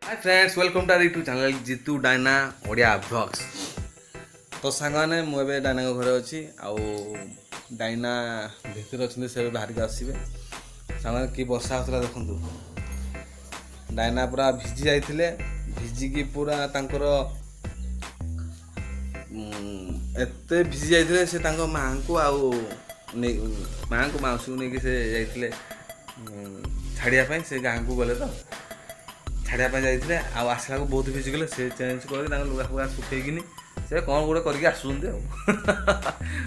Hi friends, welcome to our YouTube channel Jitu Diana Odia vlogs. ତ ସାଙ୍ଗମାନେ, ମୁଁ ଏବେ ଡାଇନାଙ୍କ ଘରେ ଅଛି ଆଉ ଡାଇନା ଭିତରେ ଅଛନ୍ତି। ସେ ଏବେ ବାହାରିକି ଆସିବେ। ସାଙ୍ଗମାନେ, କି ବର୍ଷା ହେଉଥିଲା ଦେଖନ୍ତୁ। ଡାଇନା ପୁରା ଭିଜି ଯାଇଥିଲେ। ଭିଜିକି ପୁରା ତାଙ୍କର ଏତେ ଭିଜି ଯାଇଥିଲେ, ସେ ତାଙ୍କ ମାଆଙ୍କୁ ଆଉ ନେଇ, ମାଆଙ୍କୁ ମାଉସୀକୁ ନେଇକି ସେ ଯାଇଥିଲେ ଛାଡ଼ିବା ପାଇଁ। ସେ ଗାଁକୁ ଗଲେ ତ ଛାଡ଼ିବା ପାଇଁ ଯାଇଥିଲେ ଆଉ ଆସିଲାକୁ ବହୁତ ଭିଜିଗଲେ। ସେ ଚେଞ୍ଜ କରିକି ତାଙ୍କ ଲୁଗା ଫୁଗା ଶୁଖେଇକିନି ସେ କ'ଣ ଗୋଟେ କରିକି ଆସୁଛନ୍ତି। ଆଉ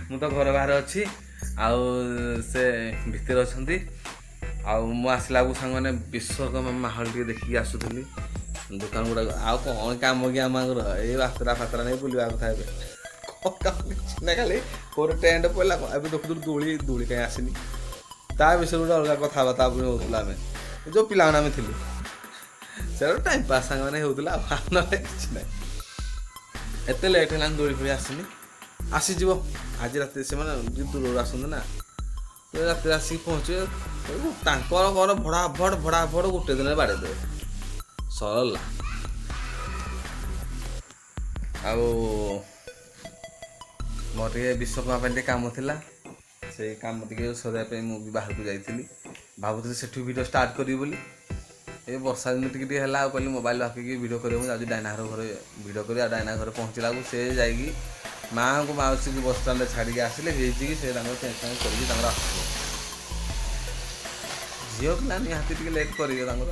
ମୁଁ ତ ଘର ବାହାରେ ଅଛି ଆଉ ସେ ଭିତରେ ଅଛନ୍ତି। ଆଉ ମୁଁ ଆସିଲାକୁ ସାଙ୍ଗମାନେ, ବିଶ୍ୱକର୍ମା ମାହୋଲ ଟିକେ ଦେଖିକି ଆସୁଥିଲି ଦୋକାନ ଗୁଡ଼ାକ। ଆଉ କ'ଣ କାମ କି ଆମଙ୍କର? ଏଇ ବାତରା ଫାତରା ନେଇ ବୁଲିବା କଥା। ଏବେ କ'ଣ କାମ? କିଛି ନା, ଖାଲି କୋଉଠି ଟେଣ୍ଟ ପଡ଼ିଲା। ଏବେ ଦେଖୁଥିଲୁ ଦୋଳି। ଦୋଳି କାହିଁ ଆସିନି, ତା ବିଷୟରେ ଗୋଟେ ଅଲଗା କଥାବାର୍ତ୍ତା ପୁଣି ହେଉଥିଲା। ଆମେ ଯେଉଁ ପିଲାମାନେ ଆମେ ଥିଲୁ, ସେଟା ଟାଇମ୍ ପାସ୍ ସାଙ୍ଗମାନେ ହେଉଥିଲା, ଆଉ ନହେଲେ କିଛି ନାହିଁ। ଏତେ ଲେଟ୍ ହେଲାଣି, ଦୋଳି ଫୋଳି ଆସିନି। ଆସିଯିବ ଆଜି ରାତିରେ। ସେମାନେ ଟିକେ ଦୂରରୁ ଆସନ୍ତି ନା, ତ ରାତିରେ ଆସିକି ପହଞ୍ଚିବେ। ତାଙ୍କର ଘର ଭଡ଼ା ଭଡ଼ ଭଡ଼ା ଭଡ଼ ଗୋଟେ ଦିନରେ ବାଡ଼େଇ ଦେବେ, ସରିଲା। ଆଉ ମୋର ଟିକେ ବିଶ୍ୱକର୍ମା ପାଇଁ ଟିକେ କାମ ଥିଲା। ସେଇ କାମ ଟିକେ ସରିବା ପାଇଁ ମୁଁ ବି ବାହାରକୁ ଯାଇଥିଲି। ଭାବୁଥିଲି ସେଠୁ ଭିଡ଼ିଓ ଷ୍ଟାର୍ଟ କରିବି ବୋଲି। ଏ ବର୍ଷା ଦିନ ଟିକେ ଟିକେ ହେଲା, ଆଉ କହିଲି ମୋବାଇଲ ରଖିକି ଭିଡ଼ିଓ କରିବୁ। ଯାଉଛି ଡାଇନା ଘର ଘରେ ଭିଡ଼ିଓ କରି। ଆଉ ଡାଇନା ଘରେ ପହଞ୍ଚିଲାକୁ ସେ ଯାଇକି ମାଆଙ୍କୁ ମାଉସୀକୁ ବସଷ୍ଟାଣ୍ଡରେ ଛାଡ଼ିକି ଆସିଲେ। ଭିଜିକି ସେ ତାଙ୍କର ଚେଞ୍ଜ ଫେଞ୍ଜ କରିକି ତାଙ୍କର ଆସୁଥିଲେ। ଝିଅ ପିଲା ନିହାତି ଟିକେ ଲେଟ୍ କରିବେ ତାଙ୍କର।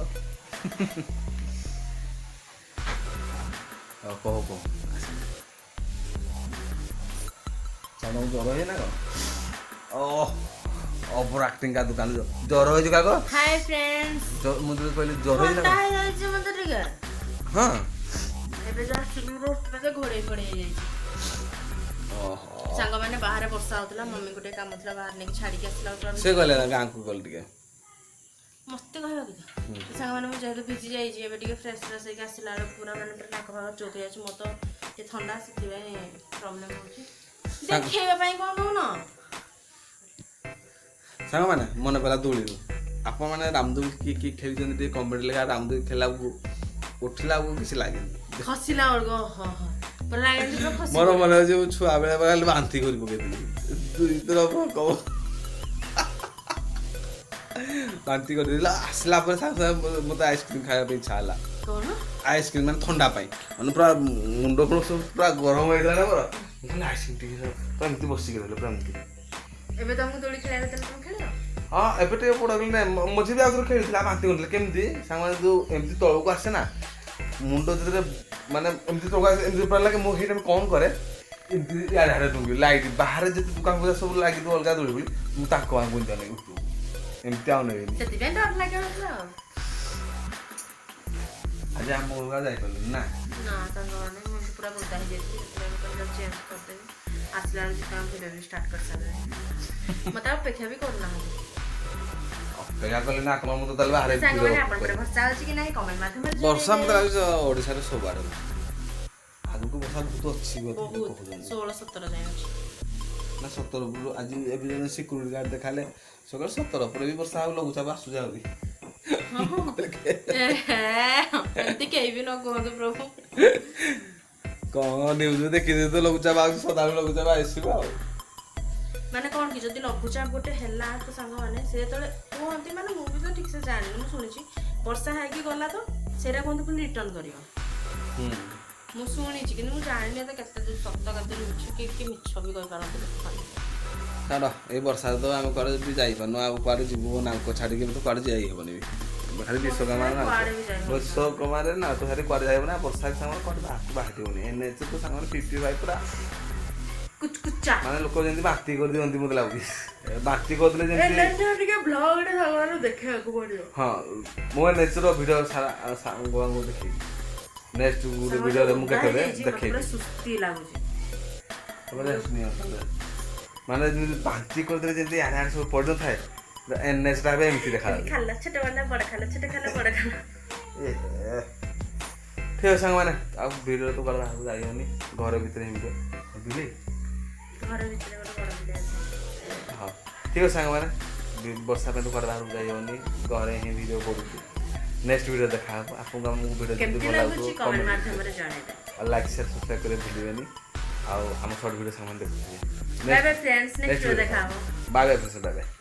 ଆଉ କହୁ କହୁ ଆସିଲେ। ତମକୁ ଜ୍ୱର ହେଇନା କ'ଣ? ଓ ଓଭର ଆକ୍ଟିଂ କା ଦୋକାନ। ଜ୍ୱର ହେଇଛି କାକ? ହାଏ ଫ୍ରେଣ୍ଡସ୍। ମୁଁ ତତେ କହିଲି ଜ୍ୱର ହେଇଛି ନା? ଥଣ୍ଡା ହେଇଯାଇଛି ମତେ ଟିକେ। ହଁ। ଏବେ ଜଷ୍ଟ ମତେ ଘୋଡେଇ ଫୋଡେଇ ହେଇଯାଇଛି। ଓହୋ। ସାଙ୍ଗମାନେ, ବାହାରେ ବର୍ଷା ହଉଥିଲା। ମମିକୁ ଟିକେ କାମ ଥିଲା, ବାହାରେ ନେଇକି ଛାଡିକି ଆସିଲା ବେଳକୁ ସେ ଗଲେ ନା ଗାଁକୁ ଗଲେ ଟିକେ। ମତେ କହିବା କି ସାଙ୍ଗମାନେ, ମୁଁ ଯେହେତୁ ଭିଜି ଯାଇଛି, ଏବେ ଟିକେ ଫ୍ରେଶ୍ ଫ୍ରେଶ୍ ହେଇକି ଆସିଲା ବେଳକୁ ପୁରା ମାନେ ପୁରା ନାକ ଫାକ ଚୋକ୍ ହେଇଯାଉଛି। ମୋର ତ ଟିକେ ଥଣ୍ଡା, ସେଥିପାଇଁ ପ୍ରୋବ୍ଲେମ୍ ହଉଛି। ଦେଖେଇବା ପାଇଁ କ'ଣ କହୁନ? ସାଙ୍ଗମାନେ, ମନେ ପଡ଼ିଲା ଦୋଳିରୁ। ଆପଣମାନେ ରାମଦୋଳି କିଏ କିଏ ଖେଳିଛନ୍ତି ଟିକେ କମେଣ୍ଟ ଲେଖା। ରାମଦୋଳି ଖେଳିଲାକୁ ଉଠିଲା ବେଳକୁ କିଛି ଲାଗେନି। ଖସିଲା ବେଳକୁ ହଁ ହଁ ପୁରା ଲାଗେ ପୁରା ଖସି। ମୋର ମନେ ଅଛି, ମୁଁ ଛୁଆ ବେଳେ ଖାଲି ବାନ୍ତି କରି ପକେଇଥିଲି। ଦୁଇ ଥର କହ ବାନ୍ତି କରିଦେଲା। ଆସିଲା ପରେ ସାଙ୍ଗେ ସାଙ୍ଗେ ମୋତେ ଆଇସ୍କ୍ରିମ୍ ଖାଇବା ପାଇଁ ଇଚ୍ଛା ହେଲା। କ'ଣ? ଆଇସ୍କ୍ରିମ୍, ମାନେ ଥଣ୍ଡା ପାଇଁ। ମାନେ ପୁରା ମୁଣ୍ଡ ଫୁଣ୍ଡ ସବୁ ପୁରା ଗରମ ହେଇଗଲା ନା ମୋର। ମୁଁ କହିଲି ଆଇସ୍କ୍ରିମ୍ ଟିକେ, ପୁରା ଏମିତି ବସିକି ରହିଲେ ପୁରା ଏମିତି। ଏବେ ତମକୁ ଦୋଳି ଖେଳିବା ଦେଲେ ତମେ ଖେଳିବ? ହଁ, ଏବେ ଟିକେ ବଡ଼ ଗଲି ନା। ମଝିରେ ବି ଆଉଥରେ ଖେଳିଥିଲା, ବାନ୍ତି କରୁଥିଲେ। କେମିତି ସାଙ୍ଗମାନେ, ଯୋଉ ଏମିତି ତଳକୁ ଆସେ ନା, ମୁଣ୍ଡ ଯେତେବେଳେ ମାନେ ଏମିତି ତଳକୁ ଆସେ, ଏମିତି ପୁରା ଲାଗେ। ମୁଁ ସେଇଟା କ'ଣ କରେ, ଏମିତି ଇଆଡ଼େ ଆଡ଼େ ଡୁଙ୍ଗି ଲାଇଟ୍ ବାହାରେ ଯେତେ ଦୋକାନ ବଜାର ସବୁ ଲାଗିଥିବ ଅଲଗା ଦୋଳି ଫୋଳି, ମୁଁ ତାଙ୍କ ମାନଙ୍କୁ ଏମିତି ଅନେଇବି ଉପରକୁ। ଏମିତି ଆଉ ନେବିନି। ସେଥିପାଇଁ ଡର ଲାଗିବ ଆଉ। ଆଜି ଆମ ଘରକୁ ଆଉ ଯାଇପାରିଲୁନି ନା? ନା ସାଙ୍ଗମାନେ, ମୁଁ ଏମିତି ପୁରା ଓଦା ହେଇଯାଇଥିଲି। ସେଥିପାଇଁ ମୁଁ କହିଲି ଚେଞ୍ଜ କରିଦେବି। ଆସିଲା ବେଳକୁ ତାଙ୍କ ଭିଡ଼ିଓ ବି ଷ୍ଟାର୍ଟ କରିସାରିଲେଣି। ମତେ ଅପେକ୍ଷା ବି କରୁନାହାନ୍ତି। ଅପେକ୍ଷା କଲେ ନା ଆପଣ? ମୁଁ ତ ତାହେଲେ ବାହାରେ ସାଙ୍ଗମାନେ, video ଆପଣଙ୍କର ବର୍ଷା ହଉଛି କି ନାହିଁ, କମେଣ୍ଟ ମାଧ୍ୟମରେ ବର୍ଷା ମତେ ଜଣେଇବେ। ଲାଗୁଛି ଓଡ଼ିଶାରେ ସବୁଆଡ଼େ ଆଗକୁ ବର୍ଷା ବହୁତ ଅଛି ବୋଧେ। ବହୁତ। କହୁଛନ୍ତି। 16 17 ଯାଏଁ ଅଛି। ନା, 17 ଉପରୁ ଆଜି ଏବେ ଜଣେ ସିକ୍ୟୁରିଟି ଗାର୍ଡ ଦେଖାଲେ ସକାଳେ, 17 ପରେ ବି ବର୍ଷା ଆଉ ଲଘୁଚାପ ଆସୁଛି ଆହୁରି। ଏମିତି କେହି ବି ନ କୁହନ୍ତୁ ପ୍ରଭୁ। କଣ ନ୍ୟୁଜ୍ ଦେଖିଦେଇ ତ ଲଘୁଚାପ ଆସୁଛି, ସଦାବେଳେ ଲଘୁଚାପ ଆସିବ ଆଉ। ମାନେ କ'ଣ କି, ଯଦି ଲଘୁଚାପ ଗୋଟେ ହେଲା ତ ସାଙ୍ଗମାନେ, ସେ ଯେତେବେଳେ କୁହନ୍ତି, ମାନେ ମୁଁ ବି ତ ଠିକ୍ ସେ ଜାଣିନି, ମୁଁ ଶୁଣିଛି, ବର୍ଷା ହେଇକି ଗଲା ତ ସେଇଟା କୁହନ୍ତି ପୁଣି ରିଟର୍ନ କରିବ। ମୁଁ ଶୁଣିଛି, କିନ୍ତୁ ମୁଁ ଜାଣିନି ତ କେତେ ଦୂର ସତ, କେତେ ମିଛ। କି କି ମିଛ ବି କହିପାରନ୍ତି ଲୋକମାନେ। ଛାଡ଼, ଏଇ ବର୍ଷାରେ ତ ଆମେ କୁଆଡ଼େ ବି ଯାଇପାରୁନୁ। ଆଉ କୁଆଡ଼େ ଯିବୁ? ନାଲକୋ ଛାଡ଼ିକି ତ କୁଆଡ଼େ ଯାଇ ହେବନି ବି। ଖାଲି ବିଶ୍ୱକର୍ମା ବର୍ଷାରେ କୁଆଡ଼େ ବି ଯାଇ ହବନି। ବିଶ୍ୱକର୍ମାରେ ନାଲକୋ ଛାଡ଼ି କୁଆଡ଼େ ଯାଇ ହେବନି। ଆଉ ବର୍ଷା ସାଙ୍ଗରେ କୁଆଡ଼େ ବାହାରକୁ ବାହାରି ହେବନି। ଏନ୍ ଏଚ୍ ତ ସାଙ୍ଗରେ 55 ପୁରା କୁଚକୁଚା। ମାନେ ଲୋକ ଯେମିତି ବାନ୍ତି କରିଦିଅନ୍ତି, ମୋତେ ଲାଗୁଛି ବାନ୍ତି କରିଦେଲେ ଯେମିତି। ଟିକେ ବ୍ଲଗରେ ସାଙ୍ଗମାନଙ୍କୁ ଦେଖିବାକୁ ପଡ଼ିବ। ହଁ, ମୁଁ ଏନ୍ ଏଚ୍ ର ଭିଡ଼ିଓ ସାରା ସାଙ୍ଗମାନଙ୍କୁ ଦେଖେଇବି। ନେକ୍ସଟ ଗୋଟେ ଭିଡ଼ିଓରେ ମୁଁ କେତେବେଳେ ପୁରା ଦେଖେଇବି। ସୁସ୍ତି ଲାଗୁଛି। ତମେ ରେଷ୍ଟ ନିଅ ତାହେଲେ। ମାନେ ଯେମିତି ବାନ୍ତି କରିଦେଲେ ଯେମିତି ଆଡ଼େ ଆଡ଼େ ସବୁ ପଡ଼ିନଥାଏ, ଏନ୍ ଏଚ୍ ଟା ଏବେ ଏମିତି ଦେଖାଯାଉଛି। ଖାଲ ଛୋଟ ବାଲା ବଡ଼ ଖାଲ, ଛୋଟ ଖାଲ ବଡ଼ ଖାଲ। ଏ ହେ। ଠିକ୍ ଅଛି ସାଙ୍ଗମାନେ, ଆଉ ଭିଡ଼ିଓ ତ କୁଆଡ଼େ ବାହାରକୁ ଯାଇ ହେବନି, ଘର ଭିତରେ ଏମିତି ବିଲେଇ। ଘର ଭିତରେ ଗୋଟେ ବଡ଼ ବିଲେଇ ଅଛି। ହଁ, ଠିକ୍ ଅଛି ସାଙ୍ଗମାନେ, ବର୍ଷା ପାଇଁ ତ କୁଆଡ଼େ ବାହାରକୁ ଯାଇ ହେବନି, ଘରେ ହିଁ ଭିଡ଼ିଓ କରୁଛୁ। ନେକ୍ସଟ ଭିଡ଼ିଓ ଦେଖା ହବ। ଆପଣଙ୍କୁ ଆମକୁ ଭିଡ଼ିଓ ଯଦି କେମିତି ଭଲ ଲାଗୁଛି ଲାଗୁଥିବ, କମେଣ୍ଟ ମାଧ୍ୟମରେ ଜଣେଇବେ। ଆଉ ଲାଇକ୍, ସେୟାର, ସବସ୍କ୍ରାଇବ୍ କରିବାକୁ ଭୁଲିବେନି। ଆଉ ଆମ ସର୍ଟ ଭିଡ଼ିଓ ସାଙ୍ଗମାନେ ଦେଖୁଥିବେ। Bye bye friends, next video ଦେଖା ହବ। Bye bye friends, bye bye.